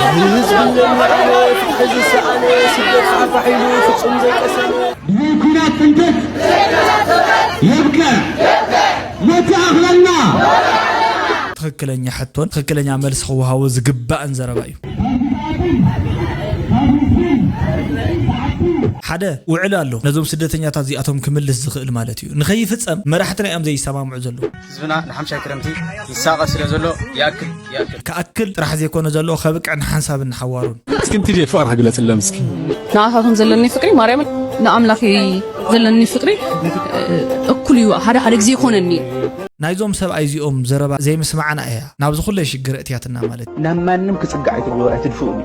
ህዝቢ ለምዕነ ፍትሒ ዝሰኣነ ስደት ፋሕፋሕ ኢሉ ፍጹም ዘይቀሰነ። ብዘይ ኲናት ጽንተት የብቅዕ፣ ሞት ይኣኽለና። ትኽክለኛ ሕቶን ትኽክለኛ መልሲ ክወሃቦ ዝግባእን ዘረባ እዩ። ሓደ ውዕል ኣሎ ነዞም ስደተኛታት እዚኣቶም ክምልስ ዝኽእል ማለት እዩ። ንኸይፍጸም መራሕትና እዮም ዘይሰማምዑ ዘለዉ። ህዝብና ንሓምሻይ ክረምቲ ይሳቐ ስለ ዘሎ ይኣክል ይኣክል። ክኣክል ጥራሕ ዘይኮነ ዘሎ ከብቅዕ ንሓንሳብን ንሓዋሩን። እስኪ እንትዲ ፍቕርካ ግለጽሎም እስኪ። ንኣኻትኩም ዘለኒ ፍቅሪ ማርያም ንኣምላኽ ዘለኒ ፍቅሪ እኩል እዩ። ሓደ ሓደ ግዜ ይኮነኒ። ናይዞም ሰብኣይ እዚኦም ዘረባ ዘይምስማዕና እያ ናብዚ ኩለ ሽግር እትያትና ማለት እዩ። ናብ ማንም ክጽጋዕ ኣይትግበሩ ኣይትድፍኡኒ።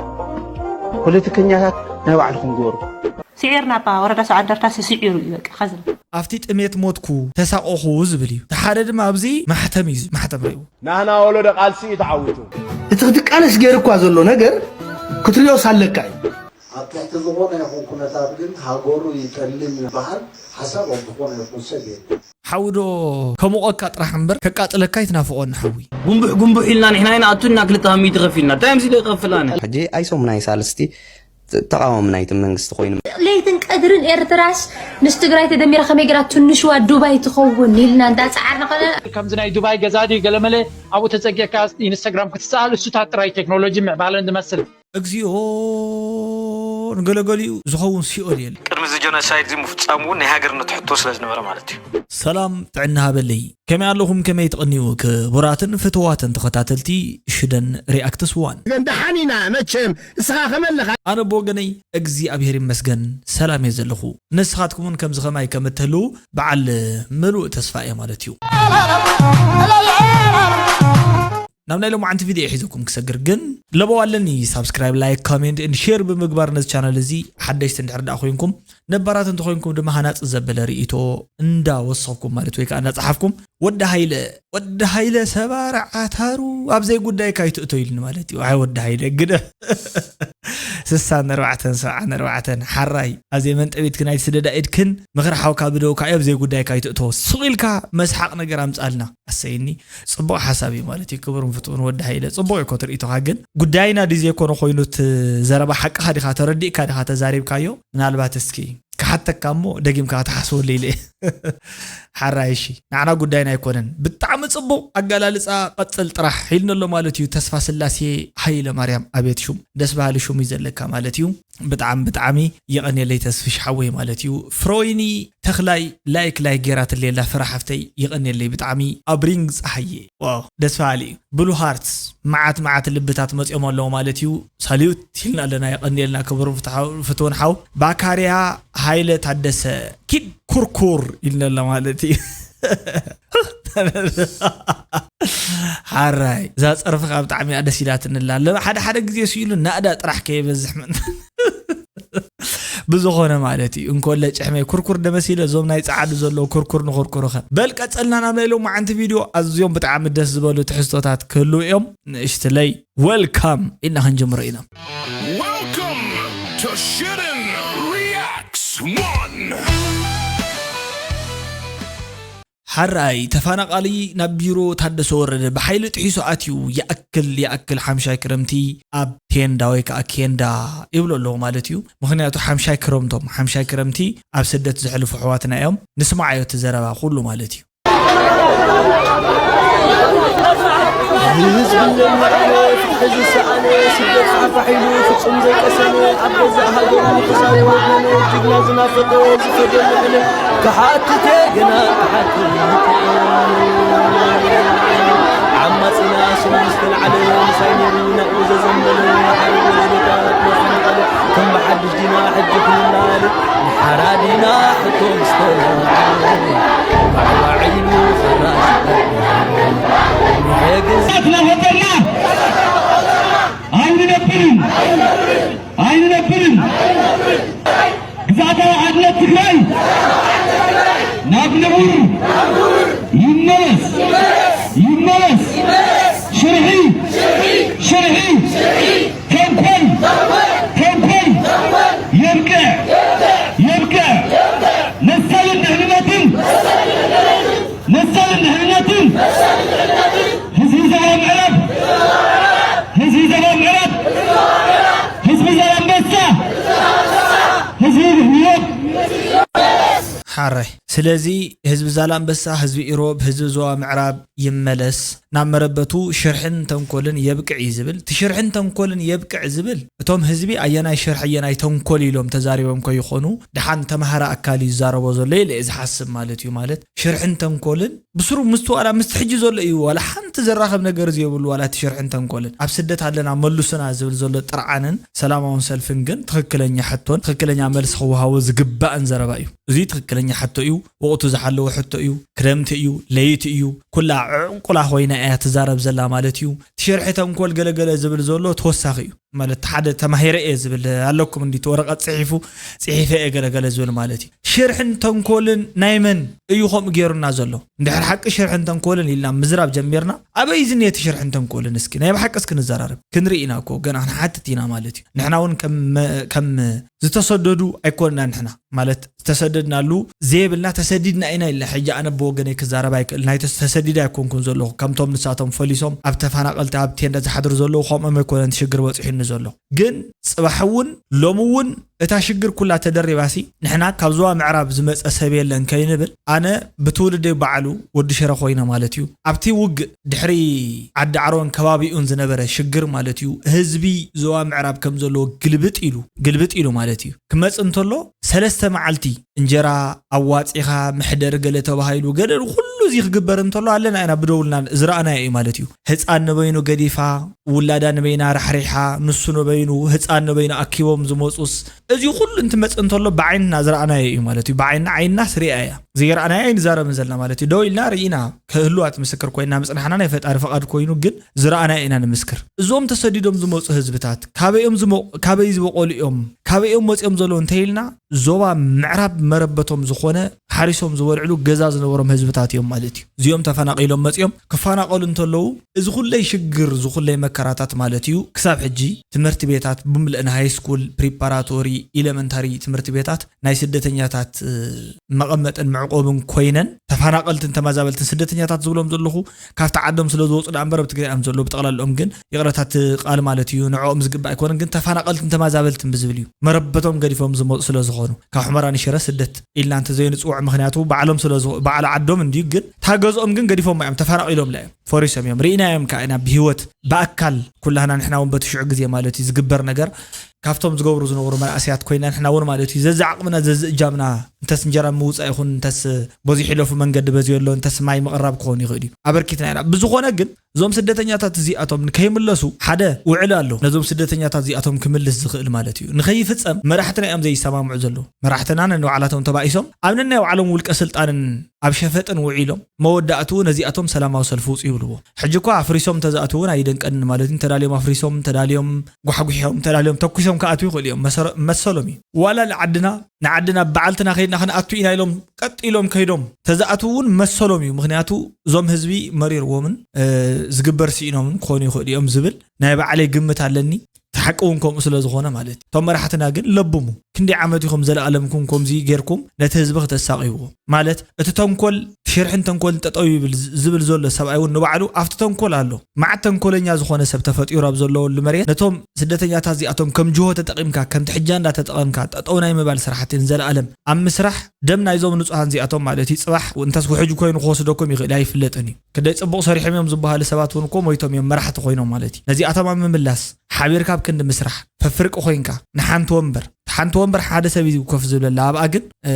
ፖለቲከኛታት ናይ ባዕልኹም ግበሩ። ስዒርና እባ ወረዳ ሰውዓ እንደርታ ስዒሩ እዩ በቃ ከዚ። ኣብቲ ጥሜት ሞትኩ ተሳቆኹ ዝብል እዩ። እቲ ሓደ ድማ ኣብዚ ማሕተም እዩ ማሕተም ሪኡ። ናህና ወለዶ ቃልሲ እዩ ተዓዊቱ። እቲ ክትቃለስ ገይሩ እኳ ዘሎ ነገር ክትሪኦስ ኣለካ እዩ። ኣብ ትሕቲ ዝኾነ ይኹን ኩነታት ግን ሃገሩ ይጠልም ይበሃል ሓሳብ ኣብ ዝኾነ ይኹን ሰብ የለን። ሓዊ ዶ ከሙቐካ ጥራሕ እምበር ከቃጥለካ ኣይትናፍቖኒ ሓዊ። ጉንቡሕ ጉንቡሕ ኢልና ንሕና ኢና ኣቱና ክልተ ሚእቲ ከፊልና እንታይ ምስለ ይኸፍል ኣነ። ሕጂ ኣይሶም ናይ ሳልስቲ ተቓዋሚ ናይቲ መንግስቲ ኮይኑ። ለይትን ቀድርን ኤርትራስ ምስ ትግራይ ተደሚራ ከመይ ገይራ ትንሽዋ ዱባይ ትኸውን ኢልና እንዳጸዓርና ከለና። ከምዚ ናይ ዱባይ ገዛ ድዩ ገለመለ ኣብኡ ተጸጊዕካ ኢንስታግራም ክትሰኣል እሱታት ጥራይ ቴክኖሎጂ ምዕባለን ዝመስል። እግዚኣብሔር ንገለገሊኡ ዝኸውን ሲኦል የለን። ቅድሚ እዚ ጀኖሳይድ እዚ ምፍጻሙ እውን ናይ ሃገርነት ሕቶ ስለ ዝነበረ ማለት እዩ። ሰላም ጥዕና ሃበለይ ከመይ ኣለኹም ከመይ ትቕንዩ ክቡራትን ፍትዋትን ተኸታተልቲ ሽደን ሪኣክትስ ዋን። ግን ደሓን ኢና መቸም እስኻ ከመለኻ። ኣነ ብወገነይ እግዚኣብሔር ይመስገን ሰላም እየ ዘለኹ ንስኻትኩምን ከምዚ ኸማይ ከም እትህልዉ በዓል ምሉእ ተስፋ እየ ማለት እዩ። ናብ ናይ ሎማዓንቲ ቪድዮ ሒዘኩም ክሰግር ግን ለበዋ ኣለኒ ሳብስክራይብ ላይክ ኮሜንት ን ሼር ብምግባር ነዚ ቻነል እዚ ሓደሽቲ እንድሕር ደኣ ኮይንኩም ነባራት እንተኮይንኩም ድማ ሃናፂ ዘበለ ርእቶ እንዳወሰኽኩም ማለት ወይ ከዓ እንዳፀሓፍኩም ወዲ ሃይለ ወዲ ሃይለ ሰባር ዓታሩ ኣብዘይ ጉዳይካ ኣይትእቶ ኢልኒ ማለት እዩ። ኣይ ወዲ ሃይለ ግደ ስሳን ኣርባዕተን ሰብዓን ኣርባዕተን ሓራይ ኣዘይ መንጠቢት ክናይ ስደዳ ኢድክን ምኽሪ ሓውካ ብደውካ እዮ ኣብዘይ ጉዳይካ ኣይትእቶ ሱቕ ኢልካ መስሓቕ ነገር ኣምጻልና ኣሰይኒ ጽቡቕ ሓሳብ እዩ ማለት እዩ። ክቡርን ፍትውን ወዲ ሃይለ ጽቡቕ እኮ ትርኢቶኻ ግን ጉዳይና ድዩ ዘይኮነ ኮይኑ እቲ ዘረባ ሓቅኻ ዲኻ ተረዲእካ ዲኻ ተዛሪብካዮ ምናልባት እስኪ ክሓተካ እሞ ደጊምካ ክትሓስበሉ ኢለ እየ። ሓራይ እሺ ንዓና ጉዳይና ኣይኮነን። ብጣዕሚ ጽቡቕ ኣገላልጻ ቀጽል ጥራሕ ኢልኒ ኣሎ ማለት እዩ። ተስፋ ስላሴ ሃይለ ማርያም ኣቤት ሹም ደስ በሃሊ ሹም እዩ ዘለካ ማለት እዩ። ብጣዕሚ ብጣዕሚ የቐንየለይ ተስፍሽ ሓወይ ማለት እዩ። ፍሮይኒ ተኽላይ ላይክ ላይክ ጌራትለይ ኣላ ፍረ ሓፍተይ የቐንየለይ ብጣዕሚ። ኣብሪንግ ጸሃየ ዋው ደስ በሃሊ እዩ። ብሉ ሃርትስ መዓት መዓት ልብታት መጺኦም ኣለዉ ማለት እዩ። ሳልዩት ኢልና ኣለና የቐንየልና ክቡር ፍትውን ሓው። ባካርያ ሃይለ ታደሰ ኪድ ኩርኩር ኢልና ኣላ ማለት እዩ። ሓራይ እዛ ፀርፍኻ ብጣዕሚ እያ ደስ ኢላትንላ ኣለና ሓደ ሓደ ግዜ ስኢሉ ናእዳ ጥራሕ ከየበዝሕ መን ብዝኾነ ማለት እዩ እንኮለ ጭሕመይ ኩርኩር ደመሲለ እዞም ናይ ፀዓዱ ዘለዉ ኩርኩር ንኹርኩርኸ በል ቀፀልና ናብ ናይ ሎማዓንቲ ቪድዮ ኣዝዮም ብጣዕሚ ደስ ዝበሉ ትሕዝቶታት ክህልው እዮም ንእሽትለይ ወልካም ኢልና ክንጅምሮ ኢና Welcome to Shootin' Reacts One. ሓራይ ተፋናቓሊ ናብ ቢሮ ታደሰ ወረደ ብሓይሊ ጥሒሱ ኣትዩ ይኣክል ይኣክል ሓምሻይ ክረምቲ ኣብ ቴንዳ ወይ ከዓ ኬንዳ ይብሎ ኣለዎ ማለት እዩ። ምኽንያቱ ሓምሻይ ክረምቶም ሓምሻይ ክረምቲ ኣብ ስደት ዘሕልፉ ኣሕዋትና እዮም። ንስማዓዮ እቲ ዘረባ ኩሉ ማለት እዩ። ህዝቢ ለምዕነ ፍትሒ ዝሰኣነ ስደት ሓፋሕ ኢሉ ፍጹም ዘይቀሰነ ኣብ ገዛእ ሃገሩ ክሳብ ወገነ ጅግና ዝናፈቐ ዝፈደለ ሕነ ክሓትት እየ ገና ክሓትት ዓማጺና ስሙ ዝተልዓለ ምሳይ ነይሩ ናብኡ ዘዘንበለ ሓረግ ወለዶታት መኻንዓለ ከም ብሓድሽ ዲና ሕጂ ክንላለ ንሓራ ዲና ሕቶ ምስ ተላዓለ ባዕባዕ ኢሉ ፈራስ ይበሃል ንሕግዝ እናፈጠርና ኣይንነብርን ኣይንነብርን ግዝኣታዊ ሓድነት ትግራይ ናብ ንቡር ይመለስ ይመለስ ሽርሒ ሽርሒ ተንኮል ተንኮል የብቅዕ የብቅዕ መሰልን ድሕንነትን መሰልን ድሕንነትን ህዝቢ ዞባ ምዕራብ ህዝቢ ዞባ ምዕራብ ሓራይ። ስለዚ ህዝቢ ዛላምበሳ፣ ህዝቢ ኢሮብ፣ ህዝቢ ዞባ ምዕራብ ይመለስ፣ ናብ መረበቱ። ሽርሕን ተንኮልን የብቅዕ እዩ ዝብል። እቲ ሽርሕን ተንኮልን የብቅዕ ዝብል፣ እቶም ህዝቢ ኣየናይ ሽርሒ ኣየናይ ተንኮል ኢሎም ተዛሪቦም ከይኾኑ፣ ደሓን ተማሃረ ኣካል እዩ ዝዛረቦ ዘሎ ኢለ እየ ዝሓስብ ማለት እዩ። ማለት ሽርሕን ተንኮልን ብስሩ ምስቲ ዋላ ምስቲ ሕጂ ዘሎ እዩ፣ ዋላ ሓንቲ ዘራኸብ ነገር ዘይብሉ፣ ዋላ እቲ ሽርሕን ተንኮልን። ኣብ ስደት ኣለና መሉስና ዝብል ዘሎ ጥርዓንን ሰላማውን ሰልፍን ግን ትኽክለኛ ሕቶን ትኽክለኛ መልሲ ክወሃቦ ዝግባእን ዘረባ እዩ። እዚ ትኽክለኛ ሕቶ እዩ። ወቕቱ ዝሓለወ ሕቶ እዩ። ክረምቲ እዩ፣ ለይቲ እዩ። ኩላ ዕንቁላ ኮይና እያ ትዛረብ ዘላ ማለት እዩ። እቲ ሽርሒ ተንኮል ገለገለ ዝብል ዘሎ ተወሳኺ እዩ። ማለት ሓደ ተማሂረ እየ ዝብል ኣለኩም እንዲ ወረቐት ጽሒፉ፣ ጽሒፈ እየ ገለገለ ዝብል ማለት እዩ። ሽርሕን ተንኮልን ናይ መን እዩ ከምኡ ገይሩና ዘሎ? እንድሕር ሓቂ ሽርሕን ተንኮልን ኢልና ምዝራብ ጀሚርና፣ ኣበይ ዝኔ እቲ ሽርሕን ተንኮልን? እስኪ ናይ ብሓቂ እስኪ ንዘራረብ። ክንርኢ ኢና እኮ፣ ገና ክንሓትት ኢና ማለት እዩ። ንሕና እውን ከም መ-፣ ከም ዝተሰደዱ ኣይኮንና ንሕና። ማለት ዝተሰደድናሉ ዘይብልና ተሰዲድና ኢና ኢልና፣ ሕጂ ኣነ ብወገነይ ክዛረብ ኣይክእል። ናይ ተስ-፣ ተሰዲደ ኣይኮንኩን ዘለኹ። ከምቶም ንሳቶም ፈሊሶም ኣብ ተፈናቐልቲ ኣብ ቴንዳ ዝሓድሩ ዘለዉ ከምኦም ኣይኮነን ሽግር በፂሑኒ ዘሎ። ግን ጽባሕ እውን ሎሚ እውን እታ ሽግር ኩላ ተደሪባሲ፣ ንሕና ካብ ዞባ ምዕራብ ዝመጸ ሰብ የለን ከይንብል፣ ኣነ ብትውልደይ በዓሉ ወዲ ሽረ ኮይነ ማለት እዩ። ኣብቲ ውግእ ድሕሪ ዓዲ ዓሮን ከባቢኡን ዝነበረ ሽግር ማለት እዩ፣ ህዝቢ ዞባ ምዕራብ ከም ዘለዎ ግልብጥ ኢሉ፣ ግልብጥ ኢሉ ማለት እዩ። ክመጽእ እንተሎ ሰለስተ መዓልቲ እንጀራ ኣዋጺኻ፣ መሕደሪ ገለ ተባሂሉ፣ ገለ ኩሉ እዚ ክግበር እንተሎ ኣለና ኢና ብደውልና ዝረኣናዮ እዩ ማለት እዩ። ህጻን ንበይኑ ገዲፋ፣ ውላዳ ንበይና ራሕሪሓ፣ ንሱ ንበይኑ፣ ህጻን ንበይኑ ኣኪቦም ዝመጹስ፣ እዚ ኩሉ እንትመጽእ እንተሎ ብዓይንና ዝረኣናዮ እዩ ማለት እዩ። ብዓይንና፣ ዓይንና ስሪኣ እያ። ዘይረኣናዮ ኣይንዛረብን ዘለና ማለት እዩ። ደው ኢልና ርኢና፣ ክህልዋ ትምስክር ኮይና ምጽናሕና ናይ ፈጣሪ ፍቓድ ኮይኑ፣ ግን ዝረኣናዮ ኢና ንምስክር። እዞም ተሰዲዶም ዝመጹ ህዝብታት ካበይ እዮም ዝመ-፣ ካበይ ዝበቆሉ እዮም፣ ካበይ እዮም መጺኦም ዘለዉ እንተኢልና፣ ዞባ ምዕራብ መረበቶም ዝኾነ ሓሪሶም ዝበልዕሉ ገዛ ዝነበሮም ህዝብታት እዮም ማለት እዩ። እዚኦም ተፈናቒሎም መጺኦም ክፈናቐሉ እንተለዉ፣ እዚ ኩለይ ሽግር፣ እዚ ኩለይ መከራታት ማለት እዩ፣ ክሳብ ሕጂ ትምህርቲ ቤታት ብምልእን ሃይ ስኩል፣ ፕሪፓራቶሪ፣ ኢለመንታሪ ትምህርቲ ቤታት ናይ ስደተኛታት፣ እ፣ መቐመጥን መዕቆብን ኮይነን፣ ተፈናቐልትን ተመዛበልትን ስደተኛታት ዝብሎም ዘለኹ ካብቲ ዓዶም ስለ ዝወፁ ደኣ እምበር ኣብ ትግራይ እዮም ዘለዉ ብጠቕላልኦም። ግን ይቕረታ እቲ ቃል ማለት እዩ፣ ንዕኦም ዝግባእ ኣይኮነን። ግን ተፈናቐልትን ተመዛበልትን ብዝብል እዩ፣ መረበቶም ገዲፎም ዝመፁ ስለ ዝኾኑ። ካብ ሑመራ ንሽረ ስደት ኢልና እንተዘይንፅውዕ፣ ምኽንያቱ ባዕሎም ስለ ዝኹ-፣ ባዕሊ ዓዶም እንድዩ፣ ግን እታ ገዝኦም ግን ገዲፎም እዮም፣ ተፈናቒሎም እዮም፣ ፈሪሶም እዮም። ርኢናዮም ከዓ ኢና ብህይወት ብኣካል ኩላህና፣ ንሕና እውን በቲ ሽዑ ግዜ ማለት እዩ ዝግበር ነገር ካብቶም ዝገብሩ ዝነበሩ መናእሰያት ኮይና፣ ንሕና እውን ማለት እዩ ዘዚ ዓቕምና ዘዚ እጃምና፣ እንተስ እንጀራ ምውፃእ ይኹን፣ እንተስ በዚ ሕለፉ መንገዲ በዚ ኣሎ፣ እንተስ ማይ ምቕራብ ክኸውን ይኽእል እዩ፣ ኣበርኪትና ኢና። ብዝኾነ ግን እዞም ስደተኛታት እዚኣቶም ንከይምለሱ ሓደ ውዕል ኣሎ፣ ነዞም ስደተኛታት እዚኣቶም ክምልስ ዝኽእል ማለት እዩ። ንኸይፍጸም መራሕትና እዮም ዘይሰማምዑ ዘለዉ። መራሕትና ነንባዕላቶም ተባኢሶም ኣብ ነናይ ባዕሎም ውልቀ ስልጣንን ኣብ ሸፈጥን ውዒሎም፣ መወዳእትኡ ነዚኣቶም ሰላማዊ ሰልፊ ውጹ ይብልዎ። ሕጂ እኳ ኣፍሪሶም እንተዝኣትዉ እውን ኣይደንቀንን ማለት እዩ። እንተዳልዮም ኣፍሪሶም፣ እንተዳልዮም ጓሕጒሖም፣ እንተዳልዮም ተኩሶም ክኣትዉ ይኽእሉ እዮም። መሰረ-፣ መሰሎም እዩ። ዋላ ንዓድና፣ ንዓድና በዓልትና ከይድና ክንኣቱ ኢና ኢሎም ቀጥ ኢሎም ከይዶም ተዝኣትዉ እውን መሰሎም እዩ። ምኽንያቱ እዞም ህዝቢ መሪርዎምን፣ እ፣ ዝግበር ስኢኖምን ክኾኑ ይኽእሉ እዮም ዝብል ናይ ባዕለይ ግምት ኣለኒ። እቲ ሓቂ እውን ከምኡ ስለ ዝኾነ ማለት እዩ። እቶም መራሕትና ግን ለብሙ። ክንደይ ዓመት ኢኹም ዘለኣለምኩም ከምዚ ጌርኩም ነቲ ህዝቢ ክተሳቕይዎ? ማለት እቲ ተንኮል፣ ሽርሕን ተንኮልን ጠጠው ይብል ዝ-፣ ዝብል ዘሎ ሰብኣይ እውን ንባዕሉ ኣብቲ ተንኮል ኣሎ። መዓት ተንኮለኛ ዝኾነ ሰብ ተፈጢሩ ኣብ ዘለወሉ መሬት ነቶም ስደተኛታት እዚኣቶም ከም ጅሆ ተጠቒምካ፣ ከምቲ ሕጃ እንዳተጠቐምካ ጠጠው ናይ ምባል ስራሕቲ ንዘለኣለም ኣብ ምስራሕ፣ ደም ናይዞም ንጹሃን እዚኣቶም ማለት እዩ፣ ጽባሕ እንተስ ውሕጅ ኮይኑ ክወስደኩም ይኽእል፣ ኣይፍለጥን እዩ። ክንደይ ጽቡቕ ሰሪሖም እዮም ዝበሃሉ ሰባት እውን እኮ ሞይቶም እዮም፣ መራሕቲ ኮይኖም ማለት እዩ። ነዚኣቶም ኣብ ምምላስ ሓቢርካ ኣብ ክንዲ ምስራሕ፣ ፈፍርቂ ኮይንካ ንሓንቲ ወንበር፣ ሓንቲ ወንበር ሓደ ሰብ እዩ ኮፍ ዝብለላ፣ ኣብኣ ግን፣ እ፣